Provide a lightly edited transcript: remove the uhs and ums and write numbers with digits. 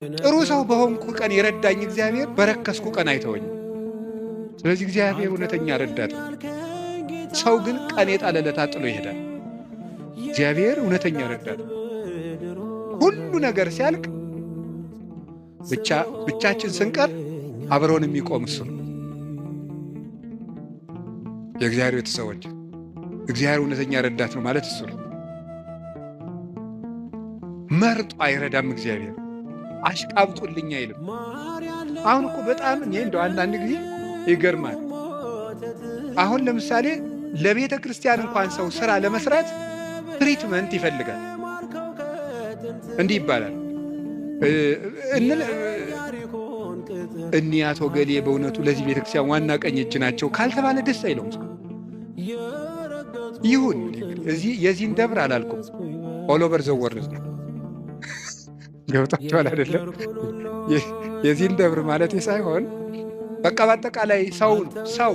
ጥሩ ሰው በሆንኩ ቀን የረዳኝ እግዚአብሔር በረከስኩ ቀን አይተወኝም። ስለዚህ እግዚአብሔር እውነተኛ ረዳት ነው። ሰው ግን ቀን የጣለለታ ጥሎ ይሄዳል። እግዚአብሔር እውነተኛ ረዳት ነው። ሁሉ ነገር ሲያልቅ ብቻ ብቻችን ስንቀር አብረውን የሚቆም እሱ ነው። የእግዚአብሔር ቤተሰቦች፣ እግዚአብሔር እውነተኛ ረዳት ነው ማለት እሱ ነው። መርጦ አይረዳም እግዚአብሔር። አሽቃብጡልኝ አይልም። አሁን እኮ በጣም እኔ እንደው አንዳንድ ጊዜ ይገርማል። አሁን ለምሳሌ ለቤተ ክርስቲያን እንኳን ሰው ስራ ለመስራት treatment ይፈልጋል። እንዲህ ይባላል እንል እኒህ አቶ ገሌ በእውነቱ ለዚህ ቤተ ክርስቲያን ዋና ቀኝ እጅ ናቸው ካልተባለ ደስ አይለውም ሰው። ይሁን፣ እዚህ የዚህን ደብር አላልኩም። All over the world ነው። ገብቷችኋል አይደለም? የዚህን ደብር ማለት ሳይሆን በቃ በአጠቃላይ ሰው ሰው